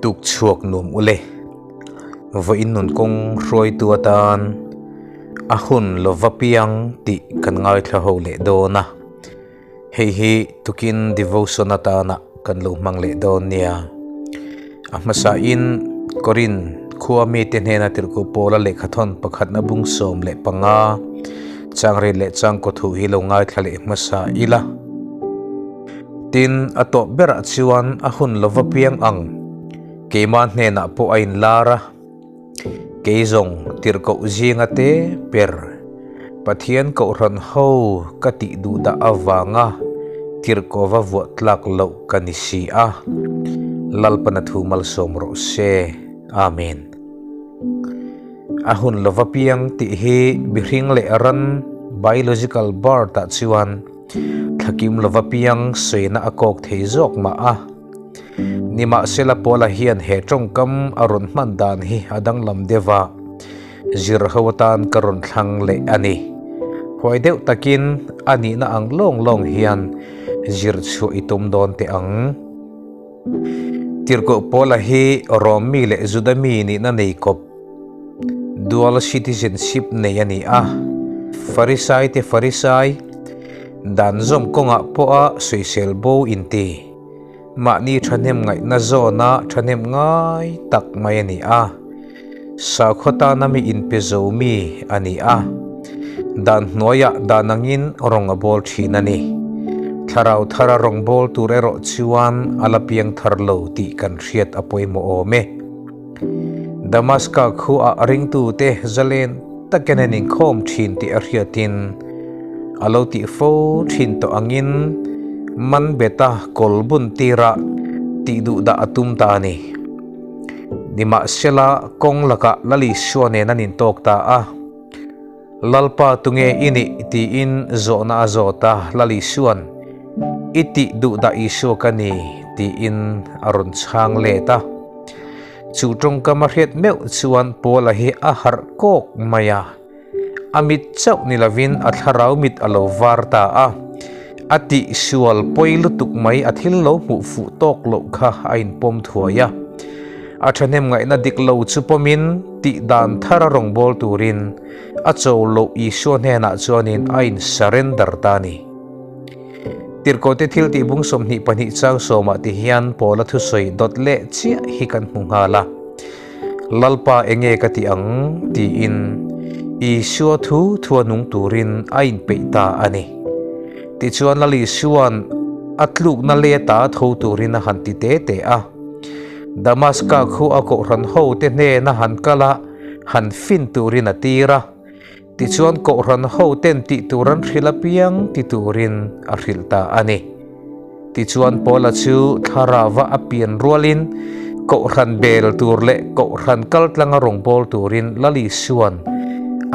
Tuk chhuak nuam ule. Vawiin nun kawng hruaitu atan a hun lova piang tih kan ngaithla ho leh dawn a. Hei hi tukin devotion atana kan lo hmang leh dawn nia. A hmasain Korin khua mite hnena tirhkoh Paula lehkhathawn pakhatna bung 15 changrel leh changkaw thu hi lo ngaithla leh hmasa ila. Tin, a tawp berah chuan a hun lova piang ang keimah hnenah pawh a inlar a. Kei zawng tirhkoh zinga te ber Pathian kohhran ho ka tih duh dah avanga tirhkoh va vuah tlak loh ka ni si a. Lalpana thu malsawm rawh se. Amen. A hun lova piang tih hi mihring leh ran biological birth ah chuan Thlakim lova piang suina a kawk thei zawk mah a. Nimahsela Paula hian he tawngkam a rawn hman dan hi a danglam deuh a, zir ho atan ka rawn thlang leh a ni. Huai deuh takin a nihna ang lawng lawng hian zir chhuah i tum dawn teh ang. Tirhkoh Paula hi Rom mi leh Juda mi nihna nei kawp, dual citizenship nei a ni a. Farisai te Farisai, dan zawm kawngah pawha sawisel bo inti, mahni thahnem ngaihna zawna thahnem ngai tak mai a ni a. Sakhaw tana mi inpe zo mi a ni a. Dan hnuaiah dan angin rawng a bawl thin a ni. Thlarau thara rawng bawl tur erawh chuan a la piang thar lo tih kan hriat a pawimawh awm e. Damaska khuaah ringtute zalen takin an inkhawm thin tih a hriatin a lo tih fo thin tawh angin man beta kawl bun tirah tih duhdah a tum ta a ni. Nimahsela kawng lakah Lalisua nen an intawk ta a. Lalpa tunge i nih? tiin zawhna a zawt a, Lal Isua'n, I tih duhdah Isua ka ni, tiin a rawn chhang let a. Chu tawngkam a hriat meuh chuan Paula hi a harh kawk mai a, a mit chauh ni lovin a thlarau mit a lo var ta a, a tihsual pawi lutuk mai a thil lo hmuh fuh tawk loh kha a inpawm thuai a. A thahnem ngaihna dik lo chu pawmin tih dan thar a rawngbâwl turin a cho loh Isua hnenah chuanin a in surrender ta a ni. Tirhkohte thil tih bung 22 chang sawmah ti hian Paula thusawi dawt leh chiah hi kan hmu nghal a, Lalpa enge ka ti ang? tiin Isua thu thua nung turin a inpeih ta a ni. Tichuan Lal Isua'n a tlukna leta tho turin a han ti te te a. Damaska khu a kohhran hote hnena han kal a, han fin turin a tir a. Tichuan kohhran hoten tih tur an hrilh apiang ti turin a hrilh ta a ni. Tichuan Paula chu thlarauva a pian rualin kohhran bel tur leh kohhran kaltlanga rawngbâwl turin Lal Isua'n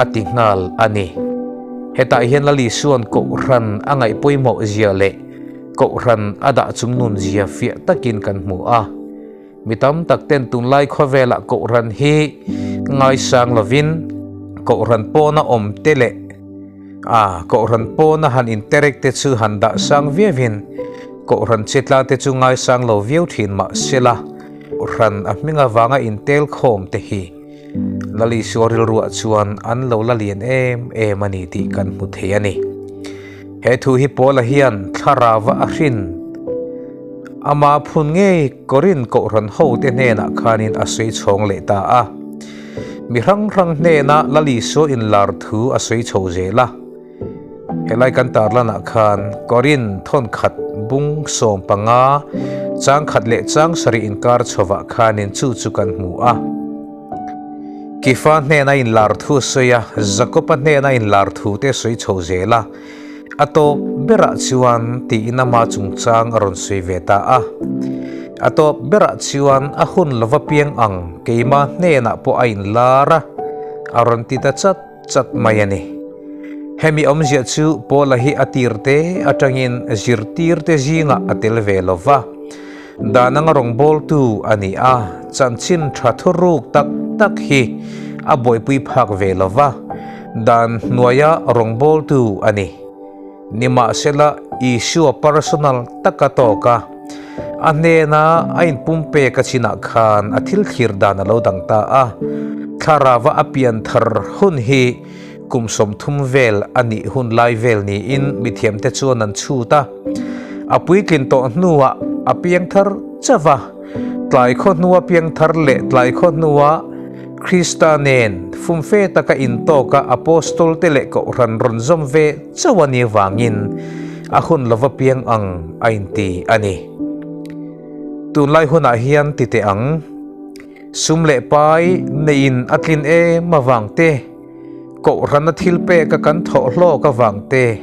a ti nghal a ni. Hetah hian Lal Isua'n kohhran a ngaih pawimawh zia leh Kohhran a dah chung nun zia fiah takin kan hmu a. Mi tam tak ten tunlai khawvelah kohhran hi ngaisang lovin kohhran pawna awm te leh a kohhran pawna han interact te chu han dah sang viauin kohhran chitla te chu ngaisang lo viau thin mah sela kohhran a hming avanga intel khawm te hi Lalisua rilruah chuan an lo la lian em em a ni tih kan hmu thei a ni. He thu hi Paula hian thlarauva a hrin ama phun ngei Korin kohhran hote hnenah khanin a sawi chhawng leh ta a. Mi hrang hrang hnena Lalisua inlar thu a sawi chho zel a. Helai kan tarlanah khan Korin thawnkhat bung 15 chang khat leh chang sarih inkar chhovah khanin chu chu kan hmu a. Kifa hnena inlar thu a sawi a, Jakoba hnena inlar thu te a sawi chho zel a. A tawp berah chuan tiin ama chungchang a rawn sawi ve ta a. A tawp berah chuan a hun lova piang ang keimah hnenah pawh a inlar a, a rawn ti ta chat. chat mai a ni. Hemi awmzia chu Paula hi a tirte atangin zirtirte zingah a tel ve lo va, dan anga rawngbawltu a ni a, chanchin tha thuruk tak tak hi a buaipui phak ve lo va, dan hnuaia rawngbawltu a ni. Nimahsela, Isua personal taka tawka. A hnena a inpumpek a chinah khan a thil thlir dan a lo dang ta a, thlarava a pian thar hun hi kum 30 vel a nih hun lai vel niin mithiamte chuan an chhut a. A puitlin tawh hnuah a piang thar chauh a, tlai khaw hnua piang thar leh tlai khaw hnua Krista nen fumfe taka intawka Apostol-te leh Kohhran rawn zawm ve chauh a nih avangin a hun lova piang ang a inti a ni. Tunlai hunah hian ti teh ang, sum leh pai neiin a tlin em avang te, Kohhrana thil peka kan thawh hlawk avang te,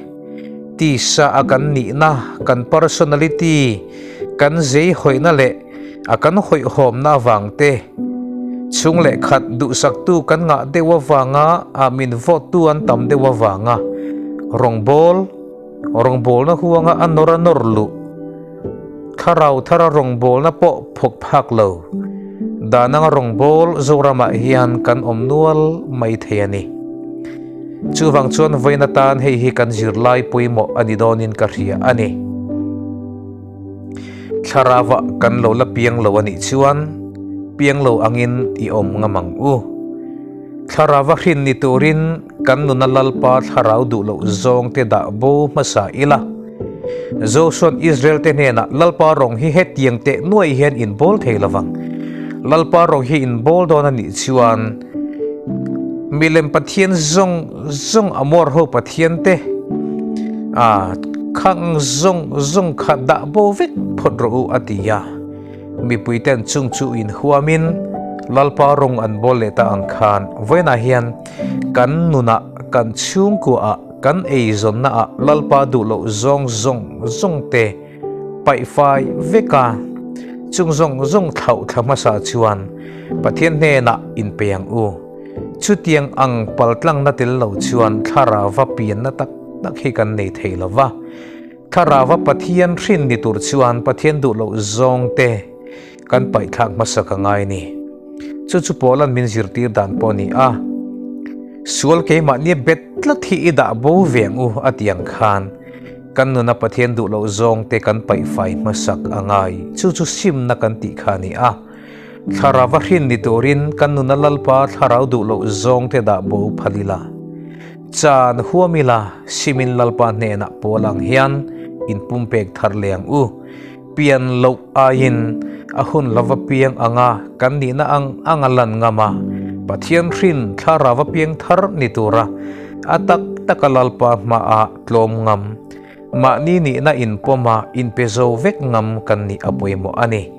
tisa a kan nihna, kan personality, kan zei hawihna leh a kan hawihhawmna avang te, chhung leh khat duhsaktu kan ngah deuh avanga a min vote tu an tam deuh avanga rawngbâwl, rawngbâwlna huanga a nawr a nawr luh, thlarau thara rawngbâwlna pawh phawk phak lo, dan anga rawngbâwl Zoramah hian kan awm nual mai thei a ni. Chuvang chuan vawiin atan hei hi kan zirlai pawimawh a ni dawnin ka hria a ni. Thlarauah kan lo la piang lo a nih chuan piang lo angin i awm ngam ang u. Thlarauva hrin ni turin kan nuna Lalpa thlarau duh loh zawngte dah bo hmasa ila. Josua'n Israelte hnenah Lalpa rawng hi hetiang teh nuai hian in bawl thei lovang. Lalpa rawng hi in bawl dawn a nih chuan milem Pathian zawng zawng Amor ho Pathian te a khang zawng zawng kha dah bo vek phawt rawh u a ti a. Mipuiten chung chu inhuamin Lalpa rawng an bawl leh ta ang khan vawiinah hian kan nunah, kan chhungkuaah, kan eizawnnaah Lalpa duh loh zawng zawng zawng te paihfai vek a, chung zawng zawng thlauh thla hmasa chuan Pathian hnenah inpe ang u. Chutiang ang paltlangna tel lo chuan thlarauva pianna tak tak hi kan nei thei lo va. Thlarauva Pathian hrin ni tur chuan Pathian duh loh zawng te kan paihthlak hmasa ka ngai ni. Chu chu Paula'n min zirtir dan pawh a ni a. Sual keimahnia bet tlat hi i dah bo ve ang u a ti ang khan kan nuna Pathian duh loh zawng te kan paihfai hmasak a ngai. Chu chu simna kan tih kha a ni a. Thlarauva hrin ni turin kan nuna Lalpa thlarau duh loh zawng te dah bo phal ila. Chan huam ila simin Lalpa hnenah pawl ang hian inpumpek thar leh ang u. Pian loh aiin a hun lova piang anga kan nihna ang anga lan ngam a, Pathian hrin thlarau a piang thar ni tura a tak taka Lalpa hmaah tlawm ngam, mahni nihna inpawm a inpe zo vek ngam kan nih a pawimawh a ni.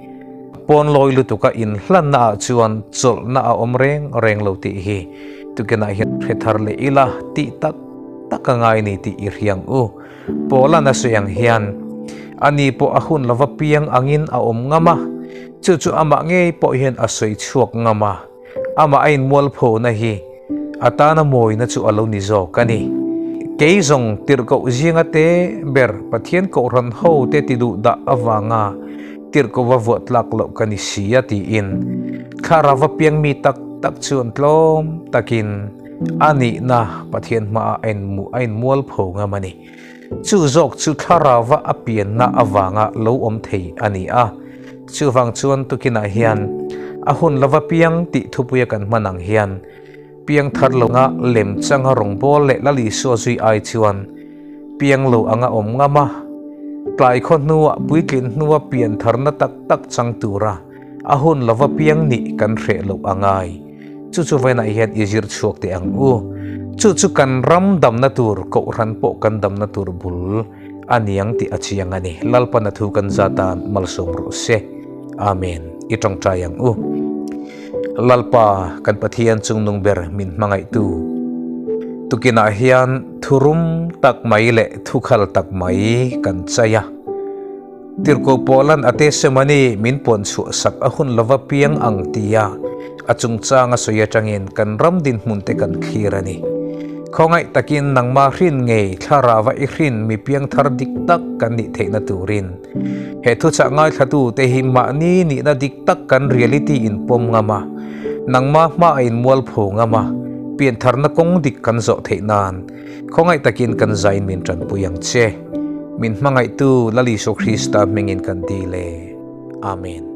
Pawnlawi lutuka inhlanna ah chuan chawlhna a awm reng reng lo tih hi tukinah hian hre thar leh ila tih tak tak a ngai ni tih i hriang u. Paula'n a sawi ang hian ani pawh a hun lova piang angin a awm ngam a, chu chu amah ngei pawh hian a sawi chhuak ngam a, amah a inmualphona hi a tana mawina chu a lo ni zawk a ni. Kei zawng tirhkoh zinga te ber Pathian Kohhran ho te ti duh dah avanga tirhkoh va vuah tlak loh ka ni si a tiin thlarau va piang mi tak tak chuan tlawm takin a nihna Pathian hmaah a inhmuh a inmualpho ngam a ni. Chu zawk chu thlarau va a pianna avanga lo awm thei a ni a. Chuvang chuan tukinah hian a hun lova piang tih thupuia kan hman ang hian piang thar loa lem changa rawngbâwl leh Lal Isua zui ai chuan piang lo anga awm ngam a, tlai khaw hnua puitlin hnua pian tharna tak tak chang tura a hun lova piang nih kan hreh loh a ngai. Chu chu vawiinah hian i zir chhuak teh ang u. Chu chu kan ram damna tur, Kohhran pawh kan damna tur bul a niang tih a chiang a ni. Lalpana thu kan za tan malsawm rawh se. Amen. I tawngtai ang u. Lalpa, kan Pathian chungnung ber min hmangaihtu. Tukinah hian thurum tak mai leh thukhal tak mai kan chai a. Tirhkoh Paula'n a testimony min puan chhuah sak a hun lova piang ang tia a chungchang a sawi atangin kan ram dinhmun te kan thlir a ni. Khawngaih takin nangmah hrin ngei thlarava i hrin mi piang thar dik tak kan nih theihna turin he thuchah ngaithlatute hi mahni nihna dik tak kan reality in pawm ngam a, nangmah hmaah in mualpho ngam a, piantharna kawng dik kan zawh theih nan Khawngaih takin kan zain min tanpui ang che. Min hmangaihtu Lal Isua Krista hmingin kan dil e. Amen.